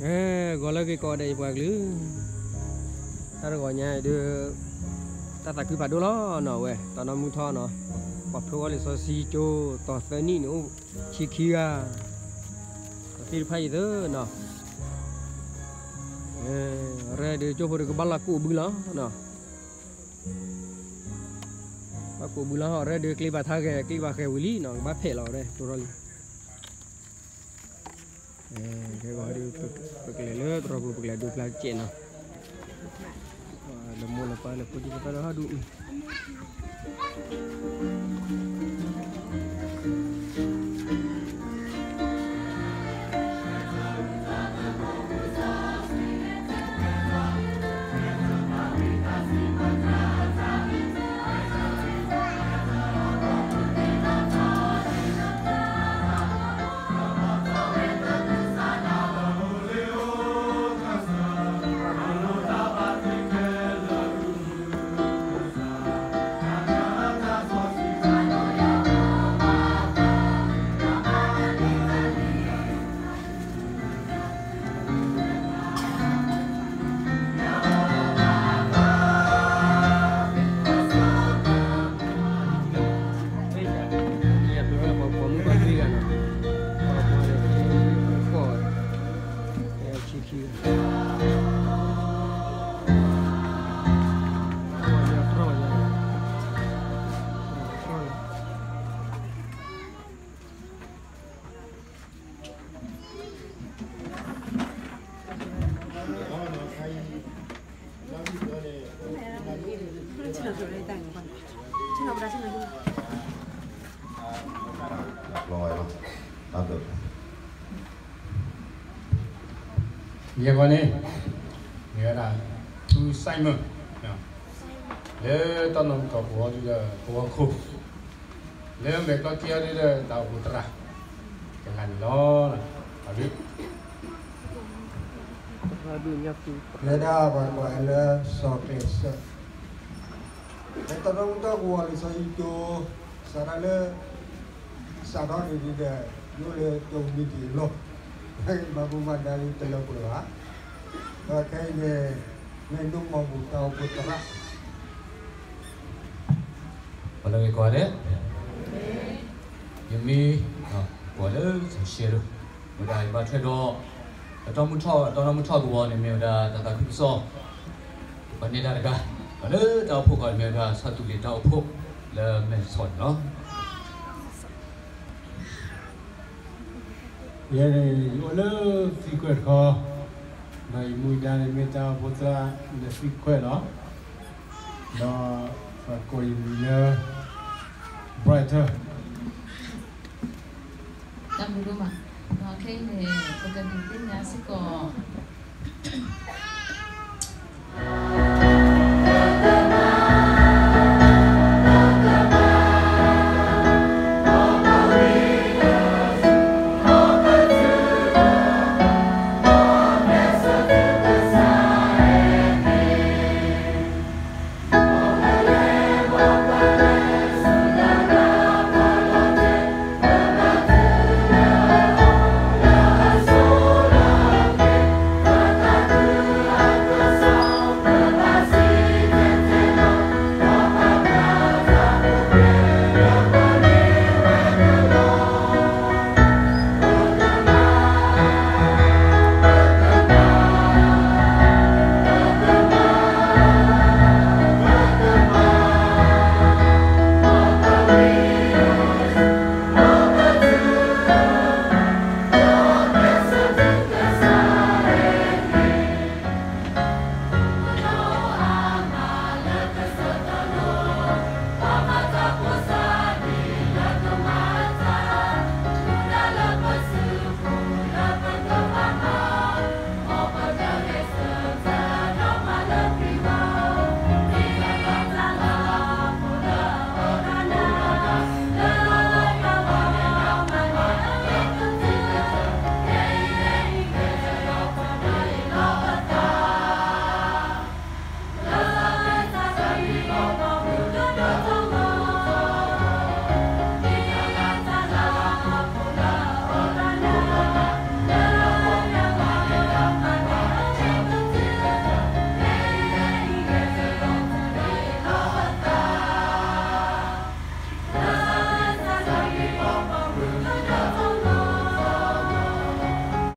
အဲ ဂီၤလၢအဂ့ၤကိးဂၤဒဲး ယပှၤကလုာ်, တၢ်တဂီၤညါအံၤဒုး တၢ်သးခုဖးဒိၣ်လီၤနီၤ, အဝဲ တၢ်နီၢ်မုၢ်ထီၣ်နီၤ, ပှၤဖျိအီၤလံာ်စီဆှံကၠိ တီၤသၢနံၣ်န့ၣ် အိၣ်ဆံခံဂၤ, ပှၤသ့ၣ်တဖၣ်အံၤသ့နီၤ, အရၢၢ်ဒုး ကၠိဖိဒုးကဘၣ်လီၤကိးဘုလီၤနီၤ, ဘၣ်ကိးဘုလီၤ, အရၢၢ်ဒုး ကျ့ဘၣ်ထါဂဲၤ ကျ့ဘၣ်ဃဲၤဝံၤလံနီၤ, ကဘၣ်ဖဲးလီၤအရၢၢ် ဖျိထီၣ်လံ. ခဲဂီၤဒုး ပကလဲၤလၢတရီပူၤ ပကလဲၤဒိပျၢ်ကဲးနီၤ, လၢမိၢ်လၢပၢ်လၢဖိဒံဖိသၣ်လၢဟီၣ်ဒူၣ်အံၤ ယဲၢ်ဂီၤန့ၣ် မ့ၢ်ဝဲဒၣ် ဖု Simon လၢတၢ်နီၢ်မုၢ်ထီၣ်ကဝီၤဒုးဒီး ကဝီၤခိၣ် လၢမဲာ်ကျီက့အီၤဒုးဒီး တၢ်အိၣ်ဖှိၣ်သရၣ် တဂၤန့ၣ်လီၤ. အဒုး လၢဒၣ်ပှၤကိးဝဲလၢ စီၤကျဲးစၢး လၢတၢ်နီၢ်မုၢ်ထီၣ်ကဝီၤလံာ်စီဆှံကၠိ စးထီၣ်လၢ စးထီၣ်န့ၣ်ဒုးဒီး ယအိၣ်လၢကၠိမံၤတံၢ်အလီၢ် မၤဘူၣ်မၤဒါဒုးတလၢပှဲၤဘၣ်. ဒီးခဲအံၤန့ၣ် မ့ၢ်ဒိၣ်မီၢ်ဘူၣ်တၢ်အိၣ်ဖှိၣ်သရၣ် ပှၤလၢအဂ့ၤကိးဂၤဒဲး, ယမ့ၢ် ပှၤလၢစီၤရှဲရိၤ, မ့ၢ်ဝဲဒၣ်ယဘၣ်ထွဲဒီး အတၢ်မုၢ်ထီၣ် အတၢ်နီၢ်မုၢ်ထီၣ်ကဝီၤန့ၣ် မ့ၢ်ဝဲဒၣ်တၢ်သးခုကစီၣ် ပှၤနဲၣ်တၢ်တဂၤ, ပှၤလၢတၢ်အိၣ်ဖှိၣ်ကီးန့ၣ် မ့ၢ်ဝဲဒၣ်ဆီသူလ့ၤတၢ်အိၣ်ဖှိၣ်လၢမဲာ်ဆှးန့ၣ်လီၤ. ယဲန့ၣ် ယအိၣ်လၢသံကွဲးတခီ, ဒီးယမူဒါန့ၣ်မ့ၢ်တၢ်အိၣ်ဖှိၣ်သရၣ်လၢသံကွဲးလီၤ. ဒီးပှၤကိးယမံၤလၢ Brighter တၢ်ဘျုးဒိၣ်မး, ဒီးခဲအံၤန့ၣ် ပကဒုးသ့ၣ်ညါစ့ၢ်ကီး